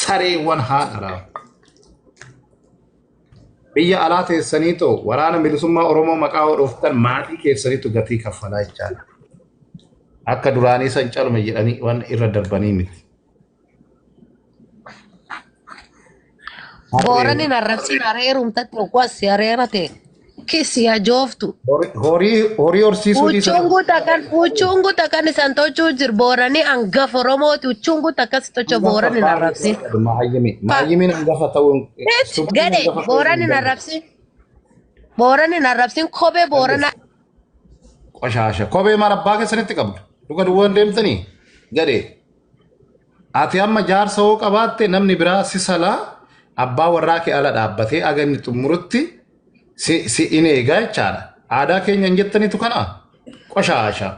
Sareewwan haadha. Biyya alaa teessanii too waraana bilisummaa Oromoo maqaa hodhooftan maatii keessaniitu gatii kaffalaa jechaadha. Akka duraanii san calme jedhanii waan irra darbanii miti. Booranni arrabsiin areerumtatti ogwaas areerate kisi hajooftu. Horii horsiisuu dhiisan. Uchungu takkan uchungu takkan isan tochuu jir boorani hangafa Oromooti uchungu takkas tocha boorani arrabsiin. Maayyimi maayyimiin hangafa ta'uun. Gade boorani arrabsiin. Boorani arrabsiin kophee boorana. Qoshaasha kophee maal abbaa keessanitti qabdu dhuga duwwaan deemtanii gade. Ati amma jaarsa hoo qabaatte namni biraa si salaa abbaa warraa kee ala dhaabbatee aga inni xumurutti si in eegaa jechaadha. Aadaa keenya hin jettanitu kana qoshaasha.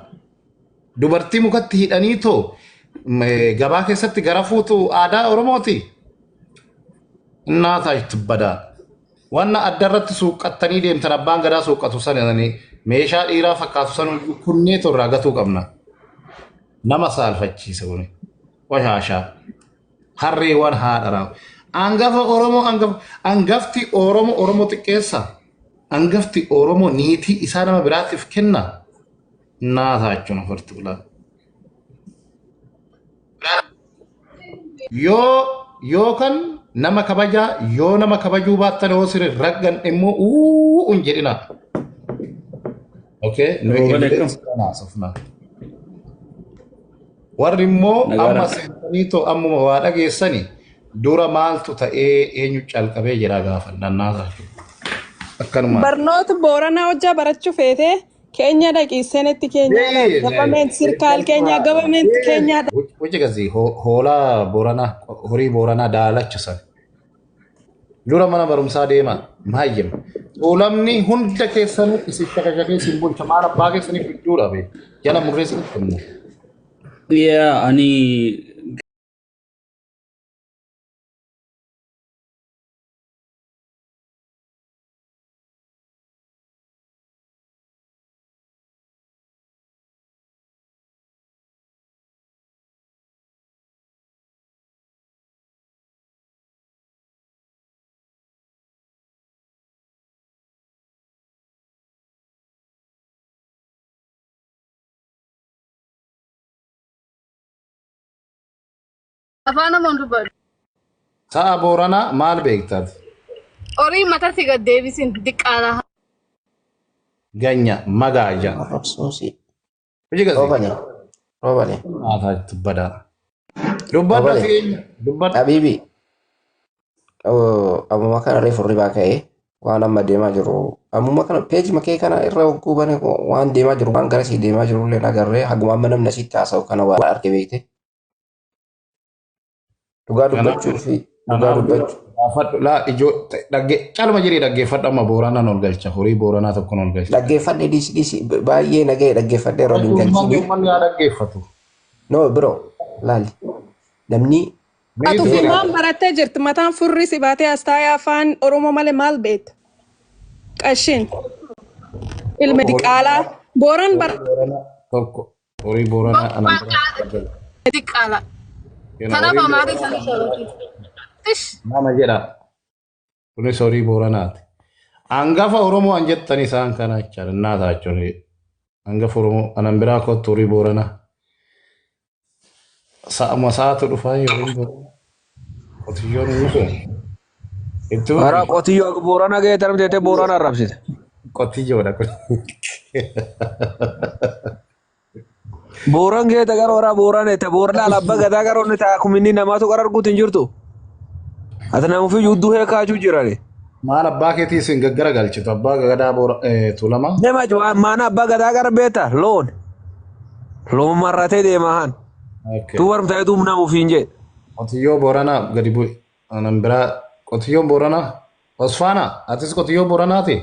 Dubartii mukatti hidhanii too gabaa keessatti gara fuutu aadaa Oromooti. Innaataa itti badaa. Wanna adda irratti suuqqattanii deemtan abbaan gadaa suuqqatu sana meeshaa dhiiraa fakkaatu sana kunneetu irraa gatuu qabna. Nama saalfachiisa kuni. Qoshaashaa. Harreewwan haadha raawu. Angafa Oromoo angafti Oromoo Oromoo xiqqeessa. Angafti Oromoo niitii isaa nama biraatiif kenna. Naataa jechuun afartu ulaa. Yoo yookaan nama kabajaa yoo nama kabajuu baattan yoo sirri raggan immoo uu hin jedhina. Okay, nuyi Roobale akkam? evidence haasofna. Warri immoo Nagaadha. amma seentanii too ammuma waa dhageessani dura maaltu ta'ee eenyu calqabee jira gaafannaa jechuudha. Akkanumaan. Barnoota Booranaa hojjaa barachuu feete Keenya dhaqi senetti keenyaadha. Government sirkaal keenya government keenyaadha. Wuce gazi hoolaa Booranaa horii Booranaa daalacha sana. Dura mana barumsaa deema maayyem. Tuulamni hunda keessanuu isin shakashakee isin bulcha maal abbaa keessaniif gidduudha be. Jala murree isin kennu. Yeah, ani Afaan Oromoon dubbadhu. Sa'a Booranaa maal beektaati? Horii matatti gad deebisin diqqaala. Ganya magaaja. Arrabsoosi. Hojii gazi. Roobale. Roobale. Haataa badaa. Dubbadhu Roobale. ati eenyu? Dubbadhu. Habiibi. Ammuma kana reefu hirribaa ka'ee waan amma deemaa jiru. Ammuma kana peeji makee kana irra hogguu bane waan deemaa jiru waan gara sii deemaa jiru illee agarree haguma amma namni asitti haasa'u kana waan arge beekte. Dhugaa dubbachuu fi dhugaa dubbachuu. Gaafadhu laa ijoo dhagge calma jedhee dhaggeeffadhu amma Booranaan ol galcha horii Booranaa tokkoon ol galcha. Dhaggeeffadhe dhiisi dhiisi baay'ee nagahee dhaggeeffadhe irra hin Uummanni galchini. uummanni haa dhaggeeffatu. No bro laali namni Ati Meetii ofii maal barattee jirti? Mataan furrii si baatee as taa'ee afaan Oromoo malee maal beekta? Qashin. Ilma diqaalaa. Booran bara Booranaa tokko horii Booranaa anan bira. Diqqaala. Kenna Kanaaf horii amaarii isaanii sooratu. Tish. nama jedha. Kunis horii Booranaati. Hangafa Oromoo an jettan isaan kana jechaadha. Innaa jechuun hangafa Oromoo anan biraa kottu horii Booranaa. Sa'uma sa'aatu dhufaa horiin Booranaa. Qotiyyoon hin dhufu. Itti Karaa fufi. qotiyyoo Boorana ga'ee tarmteetee Boorana arrabsite. Qotiyyoodha kun. Booran geeta gara waraa Booran ette Boorana alabba gadaa gara onni taa kuminni namaatu gara arguutu hin jirtu. Ati namufi yuudduu heekaachuu jirani. Maal abbaa keetii isin gaggara galchitu abbaa gadaa boora tuulamaa. Nama maana abbaa gadaa gara beeta loon. Loon marratee deema haan. Okay. Tuu warmta duub namufi hin jee. Qotiyyoo Booranaa gadi bu'i. Anan biraa qotiyyoon Booranaa. Osfaana atis qotiyyoo Booranaati?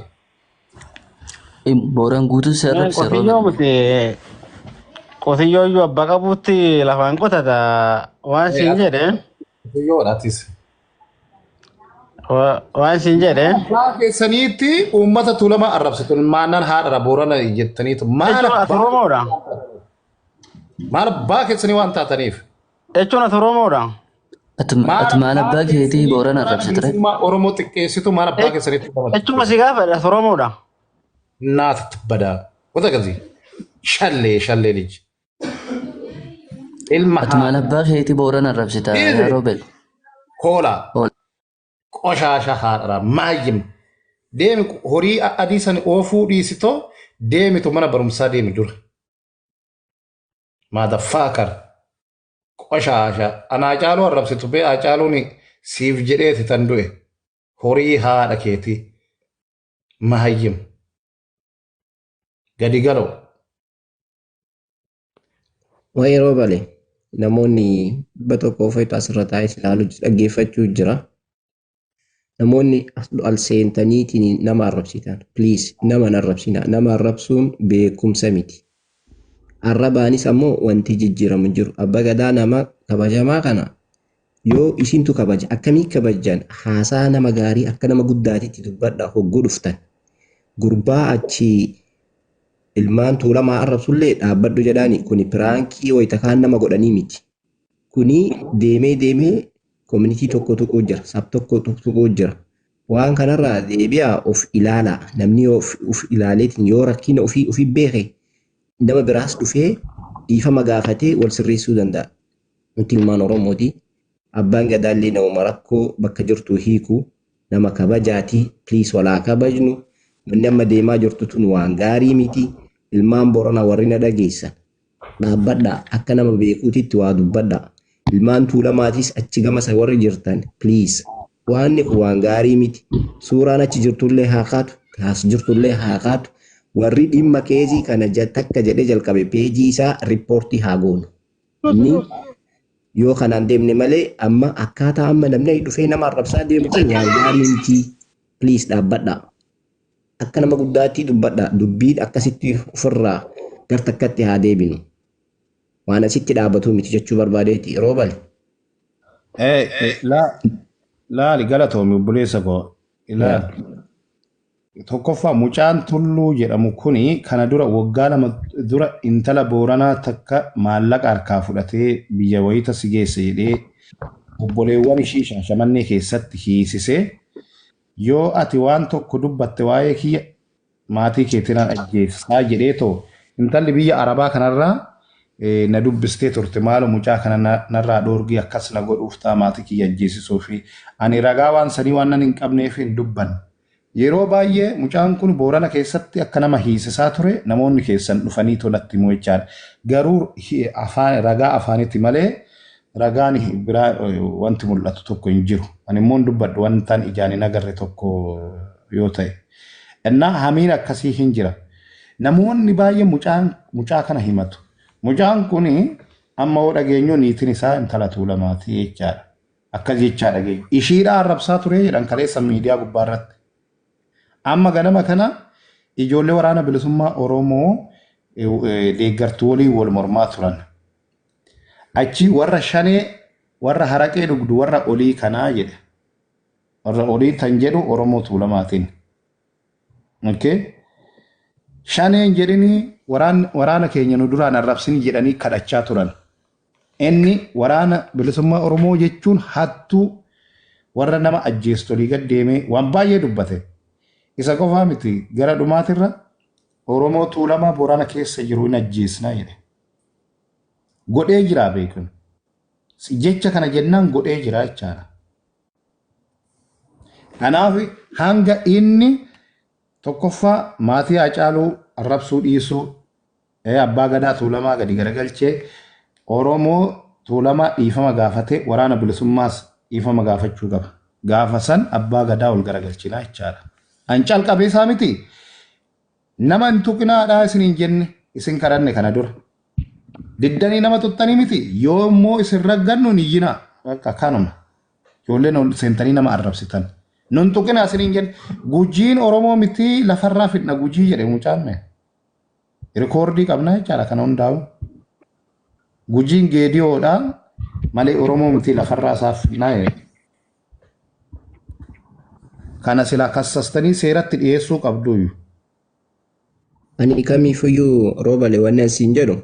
Booran guutuu si arrabse Qotiyyoo roobale. miti qotiyyoo iyyuu abbaa qabutti lafaan qotata waan siin jedhe Qotiyyoodha atis. waan siin jedhe Abbaa keessaniitti uummata tuulamaa arrabsitu maannan haadha Boorana jettaniitu maal jechuun ati abbaa Oromoodha maal abbaa keessanii waan taataniif. jechuun ati Oromoodha. Maal Ati maal abbaa abbaa keetii keessanii Boorana waraana arrabsite ree? bilisummaa Oromoo xiqqeessitu maal abbaa keessanitti Echuma si gaafadha Oromoodha. Naat badaa. Wata gazi. Shallee shallee liji. Ilma Ati maal abbaa keetii Boorana arrabsita yaa Roobel? Hoolaa. Qoshaasha haadha maayyim. Deemi horii adii san oofuu dhiisitoo deemitu mana barumsaa deemi dura. Motherfucker. Qoshaasha. Ana Hacaaluu arrabsitu bee Hacaaluun siif jedheeti tan du'e. Horii haadha keetii. Mahayyim. Gadi galoo. Waa'ee roobale namoonni 100 ofiitu asirra taa'ee ilaaluu dhaggeeffachuu jira. Namoonni al seentaniitiin nama arrabsitan. Please, nama hin arrabsina. Nama arrabsuun beekumsa miti. Arrabaanis ammoo wanti jijjiiramu hin jiru. Abba gadaa nama kabajamaa kana yoo isintu kabaja akkamii kabajan haasaa nama gaarii akka nama guddaatitti dubbadha hogguu dhuftan. Gurbaa achi ilmaan tuulamaa arrabsullee dhaabbadhu jedhaani kuni piraankii wayita kaan nama godhanii miti. Kuni deemee deemee community tokko tuquu jira, sab tokko tuquu jira. Waan kanarraa deebi'aa of ilaalaa. Namni yoo of ilaaleetiin yoo rakkina ofii ofii beeke nama biraas dhufee dhiifama gaafatee wal sirreessuu danda'a. Nuti ilmaan Oromooti. Abbaan gadaallee namuma rakkoo bakka jirtu hiiku nama kabajaati. Please, walaa kabajnu. Wanni amma deemaa jirtu tun waan gaarii miti. Ilmaan Boranaa warri na dhageessan. Dhaabbadhaa akka nama beekuutitti waa dubbadhaa. Ilmaan tuulamaatis achi gama isa warri jirtan please. Waanni kun waan gaarii miti. Suuraan achi jirtullee haa kaatu, as jirtullee haa kaatu. Warri dhimma keezii kana takka jedhee jalqabe peejii isaa riippoortii haa goonu. Inni yoo kanaan deemne malee amma akkaataa amma namni dhufee nama arrabsaa deemu kun waan gaarii miti. Please, dhaabbadhaa. Akka nama guddaatti dubbadhaa. Dubbiin akkasitti ofirraa gar takkatti haa deebinu. Waan asitti dhaabatu miti jechuu barbaadeeti. Roobal. Laali galatoomi obboleessa koo. Ilaali. Tokkoffaa mucaan Tulluu jedhamu kuni kana dura waggaa 2 dura intala Booranaa takka maallaqa harkaa fudhatee biyya wayita si geesse jedhee obboleewwan ishii Shaashamannee keessatti hiisisee yoo ati waan tokko dubbatte waa'ee kiyya maatii keetinaan ajjeessaa jedhee too intalli biyya Arabaa kanarraa na dubbistee turte maalo mucaa kana narraa dhoorgii akkas na godhuuf ta'a maatii kiyya ajjeesisuu fi ani ragaa waan sanii waan nan hin qabneef hin dubbanne. Yeroo baay'ee mucaan kun Boorana keessatti akka nama hiisisaa ture namoonni keessan dhufanii tolatti himu jechaadha. Garuu afaan ragaa afaanitti malee ragaan biraa wanti mul'atu tokko hin jiru. Ani immoo hin dubbadhu wantaan ijaan hin agarre tokko yoo ta'e. Innaa hamiin akkasii hin jira. Namoonni baay'een mucaan mucaa kana himatu. Mucaan kun amma hoo dhageenyu niitiin isaa intala tuulamaati jechaadha. Akkas jechaa dhageenya. Ishiidhaa arrabsaa ture jedhan kaleessa miidiyaa gubbaa irratti. Amma ganama kana ijoollee waraana bilisummaa Oromoo deeggartuu waliin wal mormaa turan. Achi warra shanee warra haraqee dhugdu warra olii kanaa jedhe. Warra olii tan jedhu Oromoo tuulamaatiin. Okay? Shaneen jedhini waraana keenya nu duraan arrabsini jedhanii kadhachaa turan. Inni waraana bilisummaa Oromoo jechuun hattuu warra nama ajjeestu olii gad deemee waan baay'ee dubbate. Isa qofaa miti gara dhumaatirra Oromoo tuulamaa Boorana keessa jiru hin ajjeesnaa jedhe. Godhee jira beekun. Jecha kana jennaan godhee jira jechaadha. Kanaaf hanga inni tokkoffaa maatii Haacaaluu arrabsuu dhiisuu abbaa gadaa tuulamaa gadi garagalchee Oromoo tuulamaa dhiifama gaafatee waraana bilisummaas dhiifama gaafachuu qaba. Gaafa san abbaa gadaa ol garagalchinaa jechaadha. An calqabee isaa miti nama hin tuqinaadhaa isin hin jenne isin kadhanne kana dura. Diddanii nama tuttanii miti yoo immoo isin raggannu hin iyyinaa. Bakka kanuma. Ijoolleen ol seentanii nama arrabsitan. Nun tuqinaa isin hin jenne. Gujiin Oromoo miti lafarraa fidna gujii jedhe mucaan mee. Rikoordii qabna jechaadha kana hundaa'u. Gujiin geediyoodha malee Oromoo miti lafarraa isaaf fidnaa jedhe. Kana silaa kassastanii seeratti dhiyeessuu qabduuyyu. Ani kamiifuyyuu roobale wanni asiin jedhu